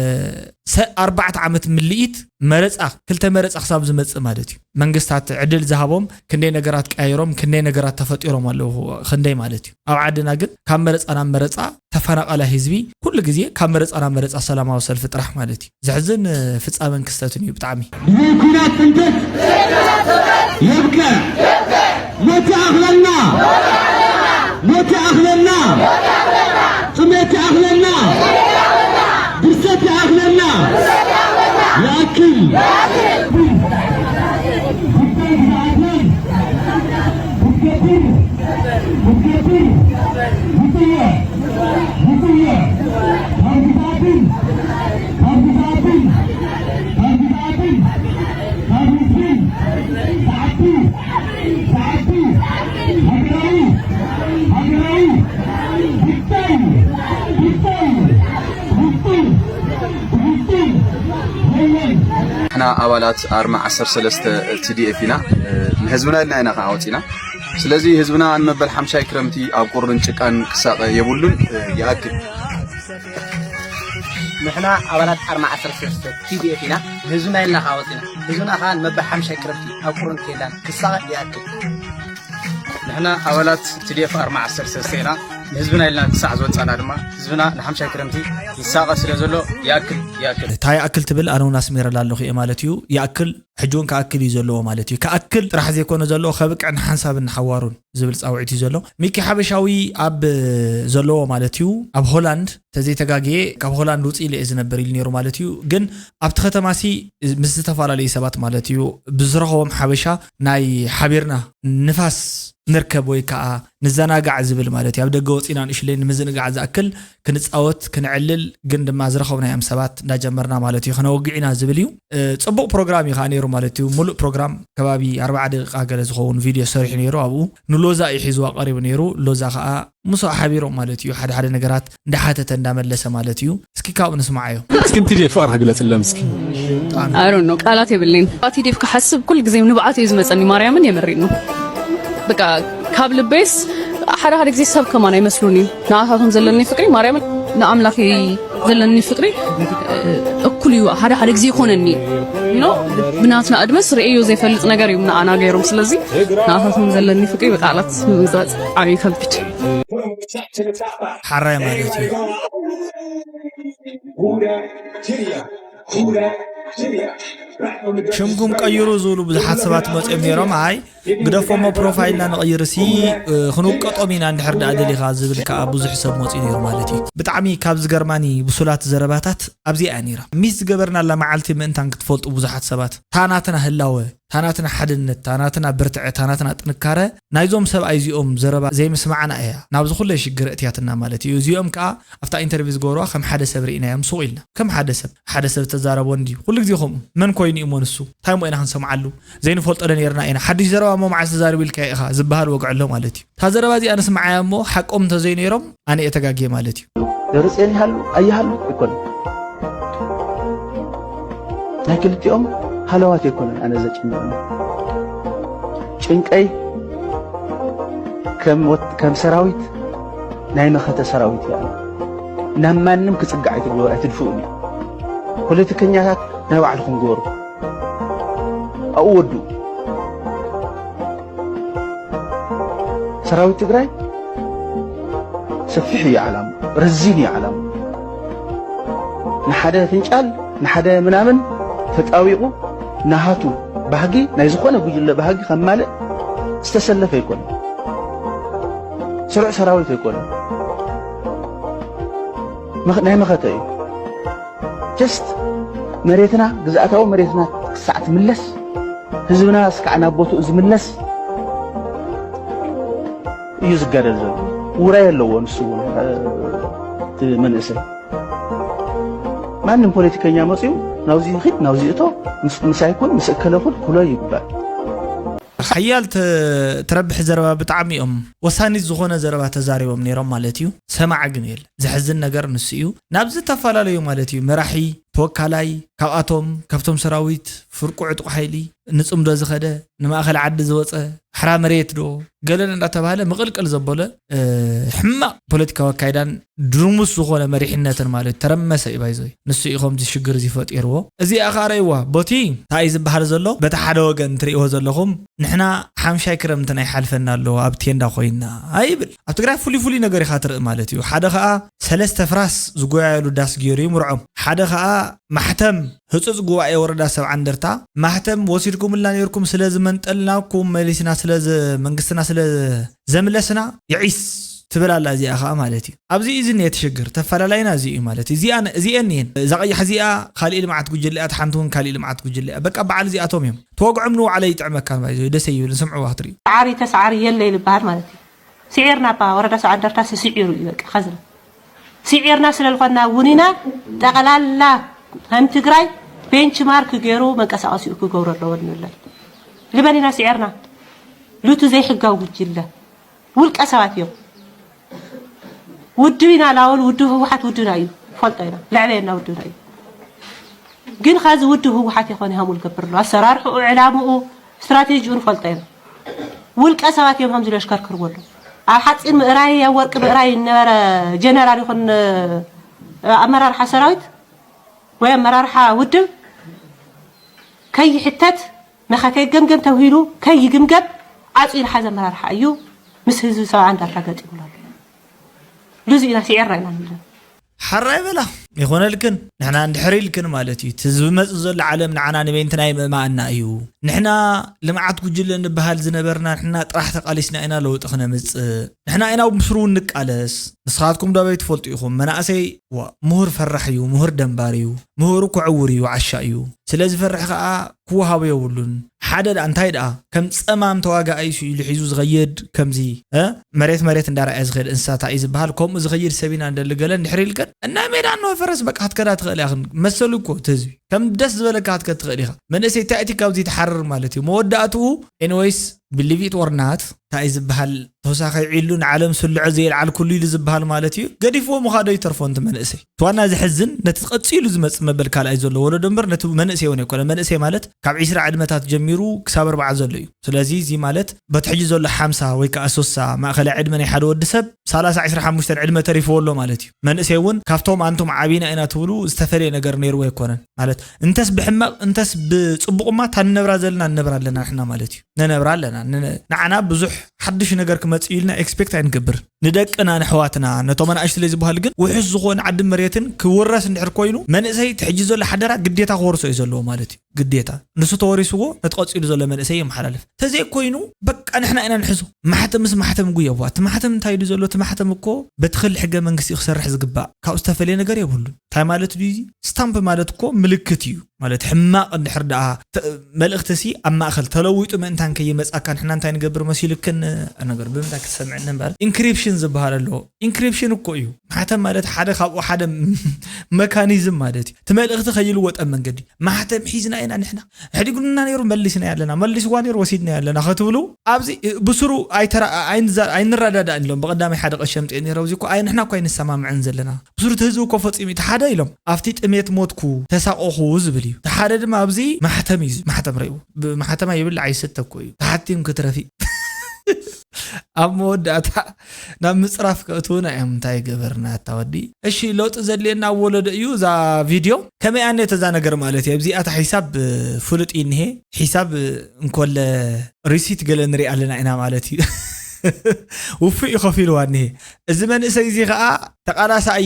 ሰ-፣ ኣርባዕተ ዓመት ምልኢት መረጻ፣ ክልተ መረጻ ክሳብ ዝመጽእ ማለት እዩ። መንግስታት ዕድል ዝሃቦም ክንደይ ነገራት ቀያይሮም፣ ክንደይ ነገራት ተፈጢሮም ኣለዉ፣ ክንደይ ማለት እዩ። ኣብ ዓድና ግን ካብ መረጻ ናብ መረጻ ተፈናቐላይ ህዝቢ ኩሉ ግዜ ካብ መረጻ ናብ መረጻ ሰላማዊ ሰልፊ ጥራሕ ማለት እዩ። ዘሕዝን፣ እ፣ ፍጻመን ክስተትን እዩ ብጣዕሚ። ብዘይ ኲናት ጽንተት የብቅዕ። ሞት ይኣኽለና፣ ሞት ይኣኽለና፣ ጥሜት ይኣኽለና፣ ብርሰት ይኣኽለና። ይኣክል። ጉዳይ ግዝኣትናን ክትገብር፣ ክትገብር ይጽውዕ፣ ይጽውዕ። ካብ ግዝኣትን፣ ካብ ግዝኣትን፣ ካብ ግዝኣትን፣ ካብ ህዝብን ዝዓቢ ዝዓቢ ሃገራዊ፣ ሃገራዊ ጉዳይ፣ ጉዳይ ብግልጽን፣ ብግልጽን፣ ኣባላት ኣርማ ዓሰርተ ሰለስተ ቲ ዲ ኤፍ ኢና። ንህዝብና ኢልና ኢና ከዓ ወፂና። ስለዚ ህዝብና ንመበል ሓምሻይ ክረምቲ ኣብ ቁርን ጭቃን ክሳቐ የብሉን። ይኣክል። ንሕና ኣባላት ኣርማ ዓሰርተ ሰለስተ ቲ ዲ ኤፍ ኢና። ንህዝብና ኢልና ከዓ ወፂና። ህዝብና ከዓ ንመበል ሓምሻይ ክረምቲ ኣብ ቁርን ኬላን ክሳቐ ይኣክል። ንሕና ኣባላት ቲ ዲ ኤፍ ኣርማ ዓሰርተ ሰለስተ ኢና። ንህዝብና ኢልና ክሳዕ ዝወፃና ድማ ህዝብና ንሓምሻይ ክረምቲ ይሳቐ ስለ ዘሎ ይኣክል ይኣክል። እንታይ ይኣክል ትብል? ኣነ እውን ኣስሚረላ ኣለኹ እየ ማለት እዩ። ይኣክል ሕጂ እውን ክኣክል እዩ ዘለዎ ማለት እዩ። ክኣክል ጥራሕ ዘይኮነ ዘለዎ ከብቅዕ ንሓንሳብን ንሓዋሩን ዝብል ፃውዒት እዩ ዘሎ። ሚኪ ሓበሻዊ ኣብ ዘለዎ ማለት እዩ ኣብ ሆላንድ ተዘይተጋግየ ካብ ሆላንድ ውፅእ ኢለ እየ ዝነብር ኢሉ ነይሩ ማለት እዩ። ግን ኣብቲ ከተማ ሲ ምስ ዝተፈላለዩ ሰባት ማለት እዩ ብዝረኸቦም ሓበሻ ናይ ሓቢርና ንፋስ ንርከብ ወይ ከዓ ንዘናጋዕ ዝብል ማለት እዩ። ኣብ ደገ ወፂና ንእሽለይ ንምዝንጋዕ ዝኣክል ክንፃወት ክንዕልል ግን ድማ ዝረኸብናዮም ሰባት እንዳጀመርና ማለት እዩ ከነወግዕ ኢና ዝብል እዩ። እ፣ ፅቡቅ ፕሮግራም እዩ ከዓ ነይሩ ማለት እዩ። ሙሉእ ፕሮግራም ከባቢ ኣርባዓ ደቂቃ ገለ ዝኸውን ቪድዮ ሰሪሑ ነይሩ። ኣብኡ ንሎዛ እዩ ሒዝዋ ቀሪቡ ነይሩ። ሎዛ ከዓ ምስኡ ሓቢሮም ማለት እዩ ሓደ ሓደ ነገራት እንዳሓተተ እንዳመለሰ ማለት እዩ። እስኪ ካብኡ ንስማዓዮ። እስኪ ንቲዲኤፍ ፍቕርካ ግለፅሎም እስኪ። I don't know፣ ቃላት የብለይን። ቲዲኤፍ ክሓስብ ኩሉ ግዜ ንብዓት እዩ ዝመፀኒ። ማርያምን የምሬን ነው። በቃ ካብ ልበይስ ሓደ ሓደ ግዜ ሰብ ከማን ኣይመስሉን እዩ። ንኣኻቶም ዘለኒ ፍቅሪ ማርያምን ንኣምላኸይ ዘለኒ ፍቅሪ እኩል እዩ። ሓደ ሓደ ግዜ ይኾነኒ ኖ ብናትና ዕድመስ ርእዮ ዘይፈልጥ ነገር እዩ ንኣና ገይሮም። ስለዚ ንኣኻቶም ዘለኒ ፍቅሪ ብቃላት ንምግላፅ ዓብዩ ከብድ። ሓራይ ማለት እዩ። ሽምኩም ቀይሩ ዝብሉ ብዙሓት ሰባት መፅኦም ነይሮም። ኣይ ግደፎሞ ፕሮፋይልና ንቐይር ሲ ክንውቀጦም ኢና እንድሕር ደኣ ደሊኻ ዝብል ከዓ ብዙሕ ሰብ መፅኡ ነይሩ ማለት እዩ። ብጣዕሚ ካብ ዝገርማኒ ብሱላት ዘረባታት ኣብዚኣ እያ ነይራ። ሚስ ዝገበርናላ መዓልቲ ምእንታን ክትፈልጡ ብዙሓት ሰባት ታናትና ህላወ ታናትና ሓድነት፣ ታናትና ብርትዐ፣ ታናትና ጥንካረ ናይዞም ሰብኣይ እዚኦም ዘረባ ዘይምስማዕና እያ ናብዚ ኩለ ሽግር እትያትና ማለት እዩ። እዚኦም ከዓ ኣብታ ኢንተርቪው ዝገበርዋ ከም ሓደ ሰብ ርኢናዮም ሱቕ ኢልና። ከም ሓደ ሰብ፣ ሓደ ሰብ ዝተዛረቦ እንድዩ። ኩሉ ግዜ ከምኡ። መን ኮይኑ እሞ ንሱ? እንታይ እሞ ኢና ክንሰምዓሉ? ዘይንፈልጦ ዶ ነይርና ኢና? ሓድሽ ዘረባ እሞ መዓስ ተዛሪቡ ኢልካዮ ኢኻ ዝበሃል ወግዒ ኣሎ ማለት እዩ። እታ ዘረባ እዚኣ ንስምዓያ እሞ ሓቆም እንተዘይነይሮም ኣነ እየ ተጋግየ ማለት እዩ። ደብረፅዮን ይሃሉ ኣይሃሉ ኣይኮነን። ናይ ክልቲኦም ሃለዋት ኣይኮነን ኣነ ዘጭንቐኒ። ጭንቀይ ከም ወት- ከም ሰራዊት ናይ መኸተ ሰራዊት እያ። ናብ ማንም ክፅጋዕ ኣይትግበሩ ኣይትድፍኡኒ። ፖለቲከኛታት ናይ ባዕልኹም ግበሩ። ኣብኡ ወድኡ። ሰራዊት ትግራይ ሰፊሕ እዩ ዓላሙ፣ ረዚን እዩ ዓላሙ። ንሓደ ፍንጫል ንሓደ ምናምን ተጣዊቑ ናሃቱ ባህጊ ናይ ዝኾነ ጉጅለ ባህጊ ከማልእ ዝተሰለፈ ኣይኮነ። ስሩዕ ሰራዊት ኣይኮነ። ናይ መኸተ እዩ። ጀስት መሬትና ግዝኣታዊ መሬትና ክሳዕ ትምለስ ህዝብና እስካዕ ናብ ቦትኡ ዝምለስ እዩ ዝጋደል ዘሎ። ውራይ ኣለዎ ንሱ እውን እቲ መንእሰይ። ማንም ፖለቲከኛ መፅኡ ናብዚ ይኺድ ናብዚ እቶ ምስ ኣይኩን ምስ እከለኩን ክሎ ይግባል። ሓያል ትረብሕ ዘረባ ብጣዕሚ እዮም ወሳኒት ዝኾነ ዘረባ ተዛሪቦም ነይሮም ማለት እዩ። ሰማዒ ግን የለ። ዘሕዝን ነገር ንሱ እዩ። ናብ ዝተፈላለዩ ማለት እዩ መራሒ ተወካላይ ካብኣቶም ካብቶም ሰራዊት ፍርቁ ዕጡቕ ሓይሊ ንፅምዶ ዝኸደ ንማእኸል ዓዲ ዝወፀ ሓራ መሬት ዶ ገለን እንዳተባሃለ ምቕልቅል ዘበለ ሕማቕ ፖለቲካዊ ኣካይዳን ድርሙስ ዝኾነ መሪሕነትን ማለት ተረመሰ እዩ ባይዞይ ንሱ እዩ ከምዚ ሽግር እዚ ፈጢርዎ። እዚኣ ከዓ ረእይዋ ቦቲ እንታይ እዩ ዝበሃል ዘሎ በቲ ሓደ ወገን ትርእይዎ ዘለኹም ንሕና ሓምሻይ ክረምቲ ናይ ሓልፈና ኣለዎ ኣብ ቴንዳ ኮይና ኣይብል ኣብ ትግራይ ፍሉይ ፍሉይ ነገር ኢኻ ትርኢ ማለት እዩ። ሓደ ከዓ ሰለስተ ፍራስ ዝጎያየሉ ዳስ ገይሩ ይምርዖም። ሓደ ከዓ ማሕተም ህፁፅ ጉባኤ ወረዳ ሰብዓ እንደርታ ማሕተም ወሲድኩምልና ነይርኩም ስለ ዝመንጠልናኩም መሊስና ስለ መንግስትና ስለ ዘምለስና ይዒስ ትብል ኣላ እዚኣ ከዓ ማለት እዩ። ኣብዚ እዩ ዝኒኤ እቲ ሽግር ተፈላላይና እዚ እዩ ማለት እዩ። እዚኣ እዚኤን እየን እዛ ቀያሕ እዚኣ ካሊእ ልምዓት ጉጅለ እያ፣ ሓንቲ እውን ካሊእ ልምዓት ጉጅለ እያ። በቃ በዓል እዚኣቶም እዮም ተወግዖም ንውዓለ ይጥዕመካ ማለት እዩ። ደሰ ይብል ንስምዕዋ ክትርኢ። ሰዓሪ ተሰዓሪ የለ ይልበሃል ማለት እዩ። ስዒርና እባ ወረዳ ሰብዓ እንደርታ ስዒሩ እዩ በቃ ከዝና ስዒርና ስለልኾንና እውን ኢና ጠቕላላ ከም ትግራይ ቤንችማርክ ገይሩ መንቀሳቐሲኡ ክገብሮ ኣለዎ ንብለን ልበን ኢና ስዒርና ሉቱ ዘይሕጋዊ ጉጅለ ውልቀ ሰባት እዮም ውድብ ኢና ላበሉ ውድብ ህወሓት ውድብና እዩ ፈልጦ ኢና ልዕለየና ውድብና እዩ ግን ኸዚ ውድብ ህወሓት ይኾን ሃሙ ዝገብር ኣሎ ኣሰራርሕኡ፣ ዕላምኡ፣ ስትራቴጂኡ ንፈልጦ ኢና። ውልቀ ሰባት እዮም ሃምዚ ለሽከርክርዎ ኣሎ። ኣብ ሓፂን ምእራይ፣ ኣብ ወርቂ ምእራይ ነበረ ጀነራል ይኹን ኣመራርሓ ሰራዊት ወይ ኣመራርሓ ውድብ ከይሕተት፣ መኸ ከይገምገም ተብሂሉ ከይግምገም ዓፂ ዝሓዘ ኣመራርሓ እዩ። ምስ ህዝቢ ሰብዓ እንዳርካ ገጢሙና ኣሎ። ልዚ ኢና፣ ሲዕራ ኢና ንብሎ። ሓራይ በላ ይኾነልክን። ንሕና እንድሕር ኢልክን ማለት እዩ፣ እቲ ዝመጽእ ዘሎ ዓለም ንዓና ንበይንትና ይምእማኣና እዩ። ንሕና ልምዓት ጉጅለ እንበሃል ዝነበርና ንሕና ጥራሕ ተቃሊስና ኢና ለውጢ ክነምጽእ። ንሕና ኢና ምስሩ ንቃለስ። ንስኻትኩም ዶ ኣበይ ትፈልጡ ኢኹም? መናእሰይ ዋ፣ ምሁር ፈራሕ እዩ፣ ምሁር ደንባር እዩ፣ ምሁር እኮ ዕውር እዩ፣ ዓሻ እዩ። ስለ ዝፈርሕ ከኣ ክወሃቦ የብሉን። ሓደ ደኣ እንታይ ደኣ ከም ጸማም ተዋጋኣይ ሱ ኢሉ ሒዙ ዝኸይድ ከምዚ እ መሬት መሬት እንዳረኣየ ዝኸይድ እንስሳታ እዩ ዝበሃል። ከምኡ ዝኸይድ ሰብ ኢና እንደሊ ገለ እንድሕር ኢልከን እናይ ሜዳ እንሆ ፈረስ በቃ ክትከዳ ትኽእል ኢኽን መሰሉ እኮ እቲ ህዝቢ ከም ደስ ዝበለካ ክትከድ ትኽእል ኢኻ። መንእሰይ እንታይ እቲ ካብዚ ትሓርር ማለት እዩ መወዳእትኡ። ኤኒወይስ ብሊቪት ወርናት እንታይ ዝበሃል ተወሳኺ ዒሉ ንዓለም ስልዖ ዘየልዓልኩሉ ኢሉ ዝበሃል ማለት እዩ። ገዲፍዎ ምኻዶ ይተርፎ ንቲ መንእሰይ እቲ ዋና ዘሕዝን ነቲ ቀፂሉ ዝመፅእ መበል ካልኣይ ዘሎ ወለዶ እምበር ነቲ መንእሰይ እውን ኣይኮነ። መንእሰይ ማለት ካብ ዒስራ ዕድመታት ጀሚሩ ክሳብ ኣርባዓ ዘሎ እዩ። ስለዚ እዚ ማለት በቲ ሕጂ ዘሎ ሓምሳ ወይ ከዓ ሶሳ ማእኸላይ ዕድመ ናይ ሓደ ወዲ ሰብ ሰላሳ ዒስራ ሓሙሽተ ዕድመ ተሪፍዎ ኣሎ ማለት እዩ። መንእሰይ እውን ካብቶም ኣንቶም ዓቢና ኢና ትብሉ ዝተፈለየ ነገር ነይርዎ ኣይኮነን። ማለት እንተስ ብሕማቕ እንተስ ብፅቡቕማ እታ ንነብራ ዘለና ንነብራ ኣለና ንሕና ማለት እዩ። ንነብራ ኣለና። ን- ንዓና ብዙሕ ሓድሽ ነገር ክመፅእ ኢልና ኤክስፔክት ኣይንገብርን። ንደቅና ንሕዋትና ነቶም ኣናእሽቱ ዝበሃል ግን ውሑስ ዝኾነ ዓዲ መሬትን ክውረስ እንድሕር ኮይኑ መንእሰይ እቲ ሕጂ ዘሎ ሓደራ ግዴታ ክወርሶ እዩ ዘለዎ ማለት እዩ። ግዴታ ንሱ ተወሪስዎ ነቲ ቀፂሉ ዘሎ መንእሰይ የመሓላልፍ። ተዘይኮይኑ በቃ ንሕና ኢና ንሕዞ። ማሕተም ምስ ማሕተም ጉየዋ እቲ ማሕተም እንታይ ኢሉ ዘሎ? እቲ ማሕተም እኮ በቲ ክሊ ሕገ መንግስቲ ክሰርሕ ዝግባእ ካብኡ ዝተፈለየ ነገር የብሉን። እንታይ ማለት ድዩ እዚ? ስታምፕ ማለት እኮ ምልክት እዩ። ማለት ሕማቕ እንድሕር ደኣ ተ- መልእኽቲ ሲ ኣብ ማእኸል ተለዊጡ ምእንታን ከይመጻካ ንሕና እንታይ ንገብር መሲሉክን ነገር ብምንታይ ክትሰምዕኒ እምበር ኢንክሪፕሽን ዝበሃል ኣሎ። ኢንክሪፕሽን እኮ እዩ። ማሕተም ማለት ሓደ ካብኡ ሓደ መካኒዝም ማለት እዩ። እቲ መልእኽቲ ከይልወጠ መንገዲ ማሕተም ሒዝና ኢና ንሕና ሕዲጉና ነይሩ መሊስና ኣለና፣ መሊስዋ ነይሩ ወሲድና ኣለና ክትብሉ ኣብዚ ብስሩ ኣይተራ- ኣይንዛ- ኣይንረዳዳእን ኢሎም ብቐዳማይ ሓደ ቀሸምጤ ነይረ። እዚ እኮ ኣይ ንሕና እኮ ኣይንሰማምዕን ዘለና ብስሩ እቲ ህዝቢ እኮ ፈጺሙ እቲ ሓደ ኢሎም ኣብቲ ጥሜት ሞትኩ ተሳቆኹ ዝብል እዩ። እቲ ሓደ ድማ ኣብዚ ማሕተም እዩ። ማሕተም ርእዩ ብማሕተማ ይብል ኣይሰተ እኮ እዩ። ተሓቲም ክትረፊ ኣብ መወዳእታ ናብ ምፅራፍ ከእትውና እዮም። እንታይ ገበርና ኣታ ወዲ? እሺ ለውጢ ዘድልየና ኣብ ወለዶ እዩ። እዛ ቪድዮ ከመይ ኣነተ እዛ ነገር ማለት እዩ። ኣብዚኣታ ሒሳብ ፍሉጥ እዩ እኒሄ። ሒሳብ እንኮለ ሪሲት ገለ ንሪኢ ኣለና ኢና ማለት እዩ። ውፉእ እዩ ከፊልዋ እኒሄ። እዚ መንእሰይ እዚ ከዓ ተቃላሳይ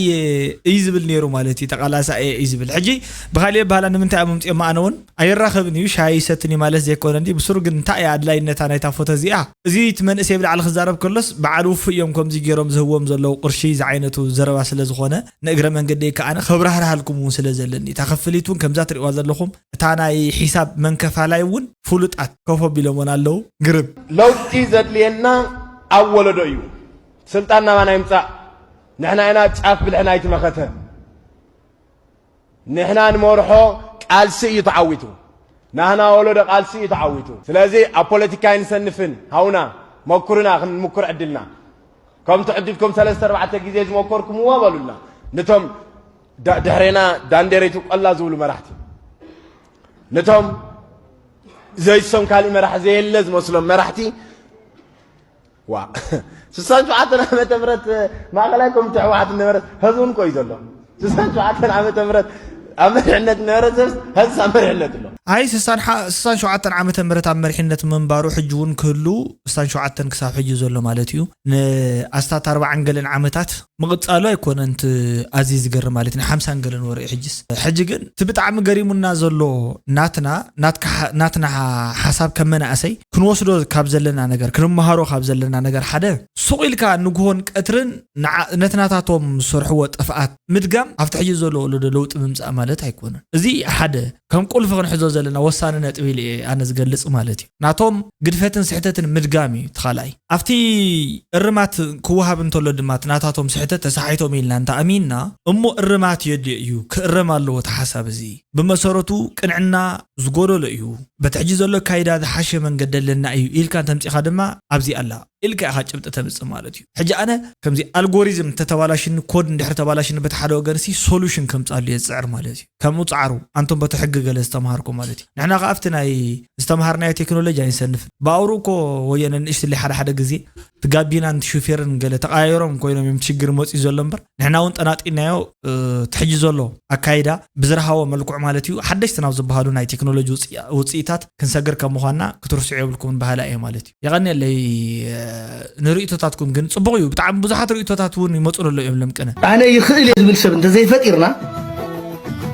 እዩ ዝብል ነይሩ ማለት እዩ። ተቃላሳይ እዩ ዝብል ሕጂ ብካሊእ በሃላ ንምንታይ ኣብ ምምፅኦም ኣነ እውን ኣይራኸብን እዩ ሻይ ይሰትን እዩ ማለት ዘይኮነ እንዲ ብስሩ ግን እንታይ እያ ኣድላይነታ ናይታ ፎቶ እዚኣ? እዚ እቲ መንእሰይ ብላዕሊ ክዛረብ ከሎስ በዓል ውፉእ እዮም ከምዚ ገይሮም ዝህዎም ዘለዉ ቅርሺ ዝዓይነቱ ዘረባ ስለ ዝኾነ ንእግረ መንገደይ ከዓነ ከብራህርሃልኩም እውን ስለ ዘለኒ እታ ክፍሊት እውን ከምዛ ትሪእዋ ዘለኹም እታ ናይ ሒሳብ መንከፋላይ እውን ፍሉጣት ኮፍ ኣቢሎምወን ኣለዉ። ግርም። ለውጢ ዘድልየና ኣብ ወለዶ እዩ። ስልጣን ናባና ይምፃእ። ንሕና ኢና ኣብ ጫፍ ብልሕና ኣይትመኸተ። ንሕና ንመርሖ ቃልሲ እዩ ተዓዊቱ። ናህና ወለዶ ቃልሲ እዩ ተዓዊቱ። ስለዚ ኣብ ፖለቲካ ኣይንሰንፍን። ሃውና መኩርና ክንምኩር ዕድልና። ከምቲ ዕድልኩም ሰለስተ ኣርባዕተ ግዜ ዝመኮርኩምዎ በሉልና። ነቶም ዳ- ድሕሬና ዳንዴሬቱ ቆላ ዝብሉ መራሕቲ። ነቶም ዘይሶም ካሊእ መራሕ ዘየለ ዝመስሎም መራሕቲ ዋ ስሳን ሸውዓተን ዓመተ ምህረት ማእኸላይ ኮሚቴ ህወሓት ነበረ። ሀዚ እውን ኮዩ ዘሎ ስሳን ሸውዓተን ዓመተ ምህረት ኣብ መሪሕነት ነበረ። ሰብ ሀዚ ኣብ መሪሕነት ኣሎ። ኣይ ስሳን ሸውዓተን ዓመተ ምህረት ኣብ መሪሕነት ምንባሩ ሕጂ እውን ክህሉ ስሳን ሸውዓተን ክሳብ ሕጂ ዘሎ ማለት እዩ። ንኣስታት ኣርባዓን ገለን ዓመታት ምቕፃሉ ኣይኮነን እቲ ኣዝዩ ዝገርም ማለት እዩ። ሓምሳን ገለን ወርሒ ሕጅስ ሕጂ ግን እቲ ብጣዕሚ ገሪሙና ዘሎ ናትና ናትና ሓሳብ ከም መናእሰይ ክንወስዶ ካብ ዘለና ነገር ክንመሃሮ ካብ ዘለና ነገር ሓደ ሱቕ ኢልካ ንግሆን ቀትርን ነቲ ናታቶም ዝሰርሕዎ ጥፍኣት ምድጋም ኣብቲ ሕጂ ዘሎ ወለዶ ለውጢ ምምፃእ ማለት ኣይኮነን። እዚ ሓደ ከም ቁልፊ ክንሕዞ ዘለና ወሳኒ ነጥቢ ኢለ እየ ኣነ ዝገልፅ ማለት እዩ። ናቶም ግድፈትን ስሕተትን ምድጋም እዩ እቲ ካልኣይ። ኣብቲ እርማት ክወሃብ እንተሎ ድማ እቲ ናታቶም ስሕተት ተሳሒቶም ኢልና እንተኣሚንና እሞ እርማት የድልዮ እዩ፣ ክእረም ኣለዎ እቲ ሓሳብ እዚ። ብመሰረቱ ቅንዕና ዝጎደሎ እዩ። በቲ ሕጂ ዘሎ ኣካይዳ ዝሓሸ መንገዲ ኣለና እዩ ኢልካ እንተምፂእኻ ድማ ኣብዚ ኣላ። ኢልካ ኢኻ ጭብጢ ተምጽእ ማለት እዩ። ሕጂ ኣነ ከምዚ ኣልጎሪዝም ተተባላሽኒ፣ ኮድ እንድሕር ተባላሽኒ፣ በቲ ሓደ ወገን ሲ ሶሉሽን ከምጻሉ እየ ዝጽዕር ማለት እዩ። ከምኡ ጻዕሩ፣ ኣንቶም በቲ ሕጊ ገለ ዝተምሃርኩ ማለት እዩ። ንሕና ከኣ ኣብቲ ናይ ዝተምሃርናዮ ቴክኖሎጂ ኣይንሰንፍን። ብኣውሩ እኮ ወየነ ንእሽትለይ ሓደ ሓደ ግዜ እቲ ጋቢናን እቲ ሹፌርን ገለ ተቐያይሮም ኮይኖም እዮም እቲ ሽግር መጺኡ ዘሎ እምበር፣ ንሕና እውን ጠናጢናዮ፣ እ፣ እቲ ሕጂ ዘሎ ኣካይዳ ብዝረሃቦ መልክዑ ማለት እዩ፣ ሓደሽቲ ናብ ዝበሃሉ ናይ ቴክኖሎጂ ውፅኢ-፣ ውፅኢታት ክንሰግር ከም ምዃንና ክትርስዑ የብልኩምን በሃላ እየ ማለት እዩ። የቐንየለይ፣ እ፣ ንርእይቶታትኩም ግን ጽቡቕ እዩ። ብጣዕሚ ብዙሓት ርእይቶታት እውን ይመጹ ኣለዉ እዮም ለምቅነ። ኣነ ይኽእል እየ ዝብል ሰብ እንተዘይፈጢርና፣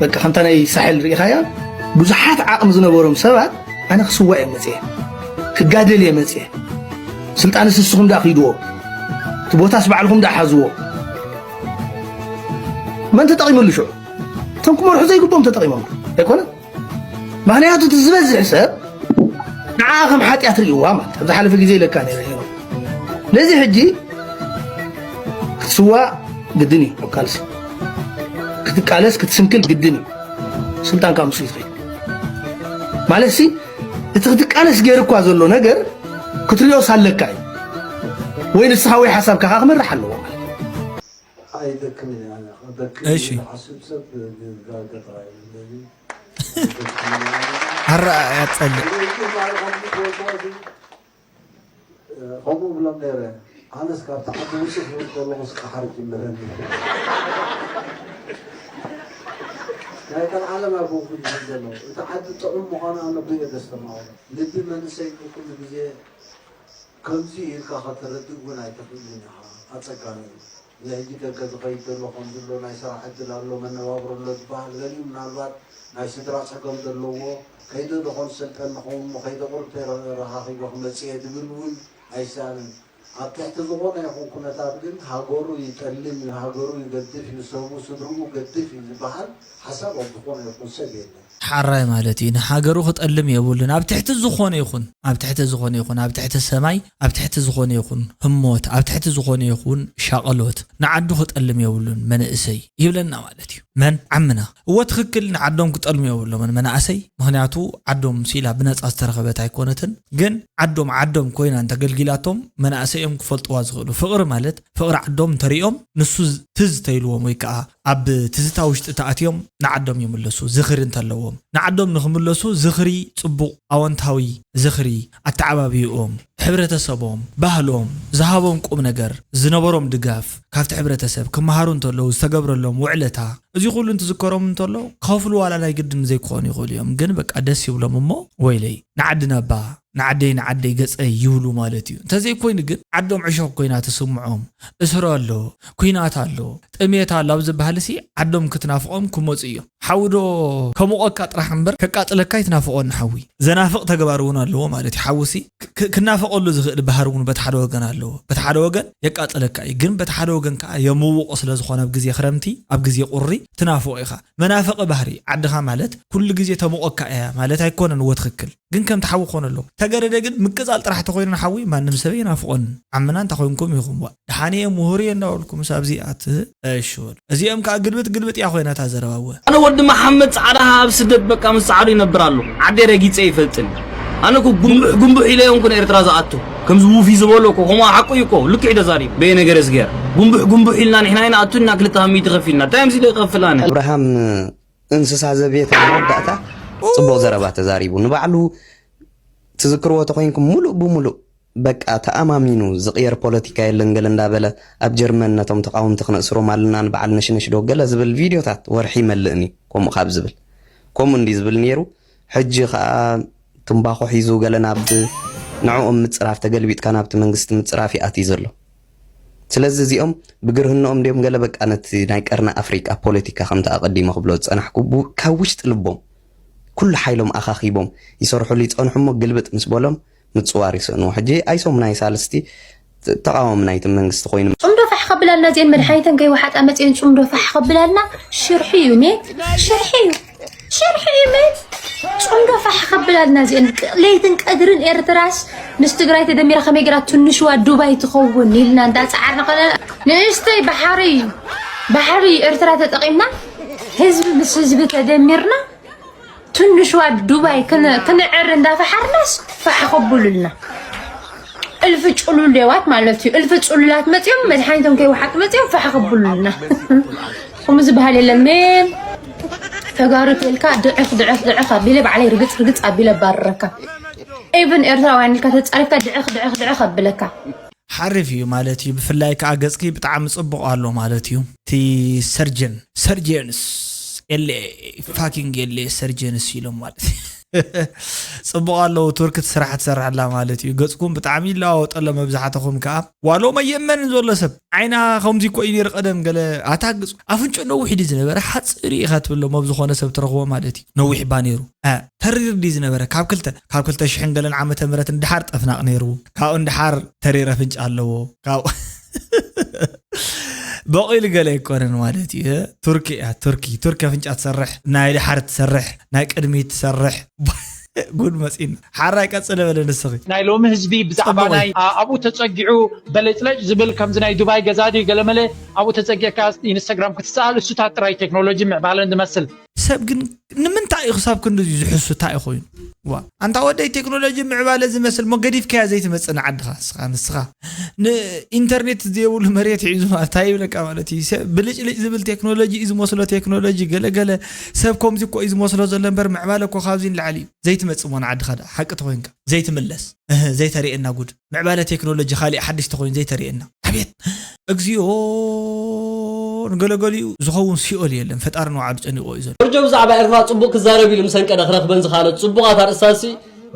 በቃ ከምታ ናይ ሳሕል ርኢኻያ፣ ብዙሓት ዓቕሚ ዝነበሮም ሰባት ኣነ ክስዋእ እየ መጽየ፣ ክጋደል እየ መጽየ። ስልጣንስ ንስኹም ደኣ ኺድዎ፣ እቲ ቦታስ ባዕልኹም ደኣ ሓዝዎ። መን ተጠቒሙሉ ሽዑ? እቶም ክመርሑ ዘይግብኦም ተጠቒሞም ኣይኮነን? ምኽንያቱ እቲ ዝበዝሕ ሰብ ንዓኣ ከም ሓጢኣት ርእይዋ ማለት ኣብ ዝሓለፈ ግዜ ኢለካ ነይረ ነይሩ። ነዚ ሕጂ ክትስዋእ ግድን እዩ ኣብ ቃልሲ። ክትቃለስ ክትስንክል ግድን እዩ። ስልጣን ካብ ምስኡ ይትኸይድ ማለት ሲ እቲ ክትቃለስ ገይሩ እኳ ዘሎ ነገር ክትሪኦስ ኣለካ እዩ። ወይ ንስኻ ወይ ሓሳብካ ከዓ ክመርሕ ኣለዎ ማለት እዩ። ኣይደክምን እየ ኣነ። ደክም እሺ። ዝሓስብ ሰብ ዝጋገ ጥራይ እዩ። ስለዚ ኣይደክምን እየ ኣነ። ኣረኣእያ ጸልእ። ስለዚ ማለት ከምዚ ዝበልኩዎ እዚ፣ እ፣ ከምኡ ብሎም ነይረ። ኣነስ ካብቲ ዓዲ ውፅእ ክብል ከለኹ ስቃሓር ጅምረኒ። ናይ ቀልዓለም ኣይኮንኩን ዝብል ዘለኹ። እቲ ዓዲ ጥዑም ምዃኑ ኣነ ብየ ደስተማቕሮ። ልቢ መንእሰይ ኩሉ ግዜ ከምዚ ኢልካ ከተረድእ እውን ኣይትኽእልን ኢኻ። ኣጸጋሚ እዩ። እዚ ሕጂ ደገ ዝኸይድ ዘሎ ከምዚ ኣሎ፣ ናይ ስራሕ ዕድል ኣሎ፣ መነባብሮ ኣሎ ዝበሃል፣ ገሊኡ ምናልባት ናይ ስድራ ጸገም ዘለዎ፣ ከይደ ዶ ኮንሰልተን ንኸውን እሞ፣ ከይደ ቁሩብ ተረኻኺበ ክመጽእ እየ ዝብል እውን ኣይሳንን። ኣብ ትሕቲ ዝኾነ ይኹን ኩነታት ግን ሃገሩ ይጠልም እዩ፣ ሃገሩ ይገድፍ እዩ፣ ሰቡ ስድርኡ ገድፍ እዩ ዝበሃል ሓሳብ ኣብ ዝኾነ ይኹን ሰብ የለን። ሓራይ ማለት እዩ። ንሃገሩ ክጠልም የብሉን። ኣብ ትሕቲ ዝኾነ ይኹን፣ ኣብ ትሕቲ ዝኾነ ይኹን፣ ኣብ ትሕቲ ሰማይ፣ ኣብ ትሕቲ ዝኾነ ይኹን ህሞት፣ ኣብ ትሕቲ ዝኾነ ይኹን ሻቐሎት፣ ንዓዱ ክጠልም የብሉን መንእሰይ ይብለና ማለት እዩ። መን? ዓምና። እወ ትኽክል፣ ንዓዶም ክጠልሙ የብሎምን መናእሰይ። ምኽንያቱ ዓዶም ሲላ ብነጻ ዝተረኸበት ኣይኮነትን። ግን ዓዶም ዓዶም ኮይና እንተገልጊላቶም መናእሰይ እዮም ክፈልጥዋ ዝኽእሉ። ፍቕሪ ማለት ፍቕሪ ዓዶም እንተሪኦም ንሱ ዝ-፣ ትዝ ተይልዎም ወይ ከዓ ኣብ ትዝታ ውሽጢ ተኣትዮም ንዓዶም ይምለሱ። ዝኽሪ እንተለዎም ንዓዶም ንኽምለሱ ዝኽሪ ጽቡቕ ኣወንታዊ ዝኽሪ ኣተዓባብይኦም፣ ሕብረተሰቦም፣ ባህሎም፣ ዝሃቦም ቁም ነገር፣ ዝነበሮም ድጋፍ፣ ካብቲ ሕብረተሰብ ክመሃሩ እንተለዉ ዝተገብረሎም ውዕለታ፣ እዚ ኩሉ እንትዝከሮም እንተሎ ክኸፍሉ ዋላ ናይ ግድን ዘይክኾኑ ይኽእሉ እዮም። ግን በቃ ደስ ይብሎም እሞ ወይለይ ንዓዲ ናባ ንዓደይ ንዓደይ ገጸይ ይብሉ ማለት እዩ። እንተዘይኮይኑ ግን ዓዶም ዕሾኽ ኮይና ትስምዖም። እስሮ ኣሎ፣ ኲናት ኣሎ፣ ጥሜት ኣሎ ኣብ ዝበሃል ሲ ዓዶም ክትናፍቖም ክመጹ እዮም። ሓዊ ዶ ከሙቐካ ጥራሕ እምበር ከቃጥለካ ኣይትናፍቖን ሓዊ። ዘናፍቕ ተግባር እውን ኣለዎ ማለት እዩ። ሓዊ ሲ ክ-፣ ክ-፣ ክናፈቐሉ ዝኽእል ባህሪ እውን በቲ ሓደ ወገን ኣለዎ። በቲ ሓደ ወገን የቃጥለካ እዩ፣ ግን በቲ ሓደ ወገን ከዓ የምውቕ ስለ ዝኾነ ኣብ ግዜ ክረምቲ፣ ኣብ ግዜ ቁሪ ትናፍቖ ኢኻ። መናፍቒ ባህሪ ዓድኻ ማለት ኩሉ ግዜ ተሙቐካ እያ ማለት ኣይኮነን እወ ትኽክል። ግን ከምቲ ሓዊ ክኾን ኣለዎ። ተገደደ ግን ምቅጻል ጥራሕ ተኾይኑ ንሓዊ ማንም ሰብ ይናፍቖን። ዓምና እንታይ ኮይንኩም ኢኹም? ዋ፣ ደሓን እየ ምሁር እየ እንዳበልኩም ምስ ኣብዚ ኣት-፣ እሺ በሉ። እዚኦም ከዓ ግልብጥ ግልብጥ እያ ኮይና እታ ዘረባ እወ። ኣነ ወዲ መሓመድ ጻዕዳ ኣብ ስደት በቃ ምስ ጻዕዱ ይነብር ኣለኹ። ዓደይ ረጊጸ ይፈልጥን። ኣነ እኮ ጉንቡሕ ጉንቡሕ ኢለ እየ እንኩን ኤርትራ ዝኣቱ። ከምዚ ውፊ ዝበሎ እኮ ከምኡ ሓቁ እዩ እኮ። ልክዕ እዩ ተዛሪቡ። በየ ነገር እዝግሄር። ጉንቡሕ ጉንቡሕ ኢልና ንሕና ኢና ኣቱና ክልተ ካብ ሚእቲ ከፊልና። እንታይ ምስለ ይኸፍል ኣነ? ኣብርሃም እንስሳ ዘቤት መወዳእታ ጽቡቕ ዘረባ ተዛሪቡ። ንባዕሉ ትዝክርዎ ተኾይንኩም ሙሉእ ብሙሉእ በቃ ተኣማሚኑ ዝቕየር ፖለቲካ የለን ገለ እንዳበለ ኣብ ጀርመን ነቶም ተቃወምቲ ክነእስሮም ኣለና ንበዓል ነሽነሽ ዶ ገለ ዝብል ቪድዮታት ወርሒ ይመልእኒ ከምኡ ካብ ዝብል ከምኡ እንዲ ዝብል ነይሩ። ሕጂ ኸኣ ትምባኾ ሒዙ ገለ ናብ ንዕኦም ምጽራፍ ተገልቢጥካ ናብቲ መንግስቲ ምጽራፍ ይኣትዩ ዘሎ። ስለዚ እዚኦም ብግርህንኦም ድዮም ገለ በቃ ነቲ ናይ ቀርኒ ኣፍሪቃ ፖለቲካ ከምቲ ኣቐዲመ ክብሎ ዝጸናሕኩ ቡ-፣ ካብ ውሽጢ ልቦም ኩሉ ሓይሎም ኣኻኺቦም ይሰርሑሉ ይጸንሑ እሞ ግልብጥ ምስ በሎም ምጽዋር ይስእንዎ። ሕጂ ኣይሶም ናይ ሳልስቲ ተ-፣ ተቓዋሚ ናይቲ መንግስቲ ኮይኑ ጽምዶ ፋሕ ከብላልና እዚአን መድሓኒተን ከይወሓጣ መፅየን ጽምዶ ፋሕ ከብላልና ሽርሒ እዩ ሜት ሽርሒ እዩ ሽርሒ እዩ ሜት ጽምዶ ፋሕ ከብላልና እዚአን ቅ-፣ ለይትን ቀድርን ኤርትራስ ምስ ትግራይ ተደሚራ ከመይ ገይራ ትንሽዋ ዱባይ ትኸውን ኢልና እንዳፀዓርና ከለና ንእሽተይ ባሕሪ ባሕሪ ኤርትራ ተጠቒምና ህዝቢ ምስ ህዝቢ ተደሚርና ትንሽዋ ዱባይ ክን-፣ ክንዕር እንዳፈሓርናስ ፋሕ ከብሉልና። እልፊ ጭሉሌዋት ማለት እዩ። እልፊ ጭሉላት መፅዮም መድሓኒቶም ከይወሓጡ መፅዮም ፋሕ ክብሉልና። ከምኡ ዝበሃል የለን ሜን። ተጋሩ ተልካ ድዕኽ ድዕኽ ድዕኽ ኣቢለ ባዕለይ ርግፅ ርግፅ ኣቢለ ባርረካ። ኢቭን ኤርትራውያን ኢልካ ተፃሪፍካ ድዕኽ ድዕኽ ድዕኽ ኣብለካ። ሓሪፍ እዩ ማለት እዩ። ብፍላይ ከዓ ገፅኪ ብጣዕሚ ፅቡቕ ኣሎ ማለት እዩ። እቲ ሰርጀን ሰርጀንስ ኤሌ ፋኪንግ ኤሌ ሰርጀንስ ኢሎም ማለት እዩ። ፅቡቕ ኣለዉ። ቱርክ እቲ ስራሕ ትሰርሕ ኣላ ማለት እዩ። ገፅኩም ብጣዕሚ ይለዋወጠሎ። መብዛሕትኹም ከዓ ዋሎ መየመን ዘሎ ሰብ ዓይና ከምዚ እኮ እዩ ነይሩ ቀደም ገለ ኣታ ገፁ ኣፍንጮ ነዊሕ ድዩ ዝነበረ ሓፂር ኢኻ ትብሎም ኣብ ዝኾነ ሰብ ትረኽቦ ማለት እዩ። ነዊሕ እባ ነይሩ እ፣ ተሪር ድዩ ዝነበረ ካብ ክልተ ካብ ክልተ ሽሕን ገለን ዓመተ ምህረት እንድሓር ጠፍናቕ ነይሩ። ካብኡ እንድሓር ተሪር ኣፍንጫ ኣለዎ ካብ በቂሉ ገለ ኣይኮነን ማለት እዩ። ቱርኪ እያ ቱርኪ ቱርኪ ኣፍንጫ ትሰርሕ ናይ ድሓር ትሰርሕ ናይ ቅድሚት ትሰርሕ ጉድ መፂና ሓራይ ቀፅለ በለ ንስኺ ናይ ሎሚ ህዝቢ ብዛዕባ ጽቡቕ። ናይ ኣ- ኣብኡ ተፀጊዑ በለጭለጭ ዝብል ከምዚ ናይ ዱባይ ገዛ ድዩ ገለመለ ኣብኡ ተፀጊዕካ ኢንስታግራም ክትሰኣል እሱታት ጥራይ ቴክኖሎጂ ምዕባለን ዝመስል ሰብ ግን ንምንታይ እዩ ክሳብ ክንዲ ዝሕሱ እንታይ እዩ ኮይኑ ዋ ኣንታ ወደይ ቴክኖሎጂ ምዕባለ ዝመስል ሞ ገዲፍካያ ዘይትመፅእ ንዓድኻ ንስኻ ንስኻ ንኢንተርኔት ዘይብሉ መሬት ሒዙ ማለት እንታይ ይብለካ ማለት እዩ ሰብ ብልጭልጭ ዝብል ቴክኖሎጂ እዩ ዝመስሎ ቴክኖሎጂ ገለገለ ሰብ ከምዚ እኮ እዩ ዝመስሎ ዘሎ እምበር ምዕባለ እኮ ካብዚ ንላዕሊ እዩ ዘይትመፅእ ሞ ንዓድኻ ደኣ ሓቂ ተኮይንካ ዘይትምለስ እህ ዘይተርእየና ጉድ ምዕባለ ቴክኖሎጂ ካሊእ ሓድሽ ተኮይኑ ዘይተርእየና ኣቤት እግዚኣብሔር ንገለገሊኡ ዝኸውን ሲኦል የለን ፈጣሪ ንባዕሉ ጨኒቕዎ እዩ ዘሎ። ጆርጆ ብዛዕባ ኤርትራ ጽቡቕ ክዛረብ ኢሉ ምስ ኣንቀደ ክረኽበን ዝኸኣለ ጽቡቓት ኣርእስታትሲ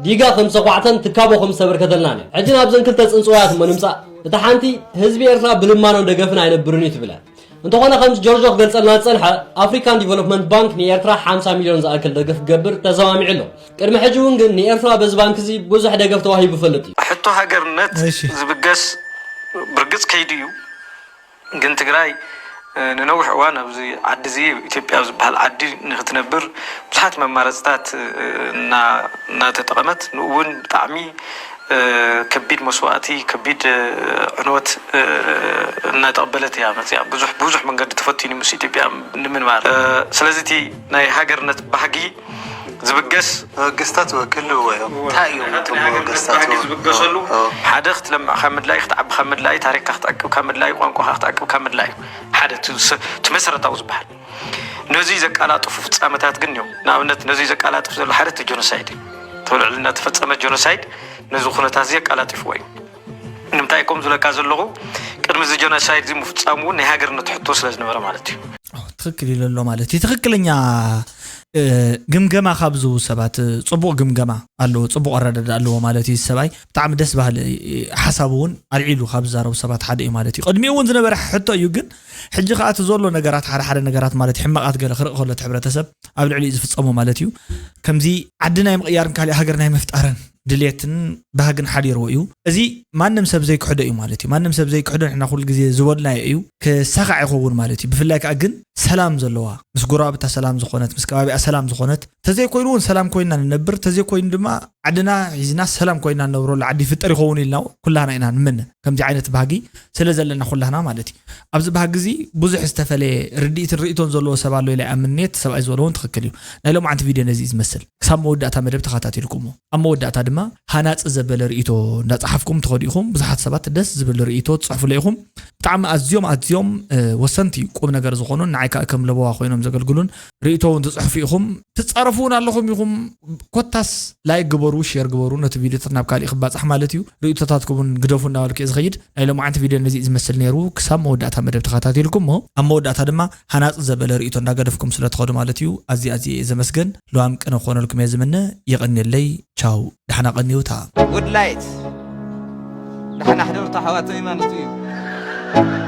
ዲጋ ከም ሰዃዕተን ትካቦ ከም ዝተበርከተልናን እየን። ሕጂ ናብዘን ክልተ ጽንጽዋያት እሞ ንምጻእ። እታ ሓንቲ ህዝቢ ኤርትራ ብልማኖን ደገፍን ኣይነብርን እዩ ትብል እያ። እንተኾነ ከምቲ ጆርጆ ክገልጸልና ዝጸንሐ ኣፍሪካን ዲቨሎፕመንት ባንክ ንኤርትራ ሓምሳ ሚልዮን ዝኣክል ደገፍ ክገብር ተሰማሚዑ ኣሎ። ቅድሚ ሕጂ እውን ግን ንኤርትራ በዚ ባንክ እዚ ብዙሕ ደገፍ ተዋሂቡ ይፈልጥ እዩ። ሕቶ ሃገርነት እሺ። ዝብገስ ብርግጽ ከይዱ እዩ። ግን ትግራይ ንነዊሕ እዋን ኣብዚ ዓዲ እዚ ኢትዮጵያ ኣብ ዝበሃል ዓዲ ንክትነብር ብዙሓት መማረፅታት እናተጠቐመት ንኡ እውን ብጣዕሚ ከቢድ መስዋእቲ ከቢድ ዕንወት እናተቐበለት እያ መፅያ ብዙሕ ብዙሕ መንገዲ ተፈቲኑ ምስ ኢትዮጵያ ንምንባር ስለዚ እቲ ናይ ሃገርነት ባህጊ ዝብገስ መበገስታት ክህልውዎ እዮም። እንታይ እዮም እቶም መበገስታት? ዝብገሰሉ ሓደ ክትለምዕ ካብ ምድላይ፣ ክትዓቢ ካብ ምድላይ፣ ታሪክካ ክትዕቅብ ካብ ምድላይ፣ ቋንቋካ ክትዕቅብ ካብ ምድላይ እዩ። ሓደ እቲ መሰረታዊ ዝበሃል ነዚ ዘቃላጥፉ ፍፃመታት ግን እዮም። ንኣብነት ነዚ ዘቃላጥፍ ዘሎ ሓደ እቲ ጆኖሳይድ እዩ። ተልዕልና ተፈፀመ ጆኖሳይድ ነዚ ኩነታት እዚ ኣቃላጢፍዎ እዩ። ንምንታይ ከም ዝብለካ ዘለኹ ቅድሚ እዚ ጆኖሳይድ እዚ ምፍፃሙ እውን ናይ ሃገርነት ሕቶ ስለ ዝነበረ ማለት እዩ። ትክክል ኢሉ ኣሎ ማለት እዩ ትክክለኛ ግምገማ ካብዝቡ ሰባት ፅቡቅ ግምገማ ኣለዎ ፅቡቅ ኣረዳዳ ኣለዎ ማለት እዩ ሰብኣይ ብጣዕሚ ደስ ባህል ሓሳብ እውን ኣልዒሉ ካብ ዝዛረቡ ሰባት ሓደ እዩ ማለት እዩ ቅድሚኡ እውን ዝነበረ ሕቶ እዩ ግን ሕጂ ከዓ እቲ ዘሎ ነገራት ሓደ ሓደ ነገራት ማለት ሕማቃት ገለ ክርኢ ከሎ እቲ ሕብረተሰብ ኣብ ልዕሊ ዝፍፀሙ ማለት እዩ ከምዚ ዓዲ ናይ ምቅያርን ካሊእ ሃገር ናይ ምፍጣርን ድልየትን ባህግን ሓዲርዎ እዩ። እዚ ማንም ሰብ ዘይክሕዶ እዩ ማለት እዩ። ማንም ሰብ ዘይክሕዶ ንሕና ኩሉ ግዜ ዝበልናዮ እዩ። ክሳኻዕ ይኸውን ማለት እዩ። ብፍላይ ከዓ ግን ሰላም ዘለዋ ምስ ጎረባብታ ሰላም ዝኾነት ምስ ከባቢኣ ሰላም ዝኾነት ተዘይኮይኑ እውን ሰላም ኮይንና ንነብር ተዘይኮይኑ ድማ ዓድና ሒዝና ሰላም ኮይንና ንነብረሉ ዓዲ ይፍጠር ይኸውን ኢልና ኩላህና ኢና ንምነ ከምዚ ዓይነት ባህጊ ስለ ዘለና ኩላህና ማለት እዩ። ኣብዚ ባህጊ እዚ ብዙሕ ዝተፈለየ ርድኢትን ርእቶን ዘለዎ ሰብ ኣሎ ኢለ ይኣምን እየ። እቲ ሰብኣይ ዝበሎ እውን ትኽክል እዩ። ናይ ሎማዓንቲ ቪድዮ ነዚ እዩ ዝመስል። ክሳብ መወዳእታ መደብ ተኸታቲልኩሞ። ኣብ መወዳእታ ድማ ሃናጺ ዘበለ ርእይቶ እንዳጸሓፍኩም ትኸዱ ኢኹም። ብዙሓት ሰባት ደስ ዝብል ርእይቶ ትጽሕፉለ ኢኹም። ብጣዕሚ ኣዝዮም ኣዝዮም ወሰንቲ ቁም ነገር ዝኾኑን ንዓይ ከዓ ከም ለበዋ ኮይኖም ዘገልግሉን ርእይቶ እውን ትጽሕፉ ኢኹም። ትጻረፉ እውን ኣለኹም ኢኹም። ኮታስ ላይክ ግበሩ፣ ሼር ግበሩ፣ ነቲ ቪድዮታት ናብ ካሊእ ክባጻሕ ማለት እዩ። ርእይቶታትኩም እውን ግደፉ እንዳበልኩ እየ ዝኸይድ። ናይ ሎማዓንቲ ቪድዮ ነዚ እዩ ዝመስል ነይሩ። ክሳብ መወዳእታ መደብ ተኸታቲልኩሞ ኣብ መወዳእታ ድማ ሃናጺ ዘበለ ርእይቶ እንዳገደፍኩም ስለ ትኸዱ ማለት እዩ። ኣዝየ ኣዝየ እየ ዘመስግን። ልዋም ቅነ ክኾነልኩም እየ ዝምነ። የቐንየለይ። ቻው። ደሓና ቀንዩታ። Good light። ደሓና ሕደሩ ኣሕዋተይ ማለት እዩ።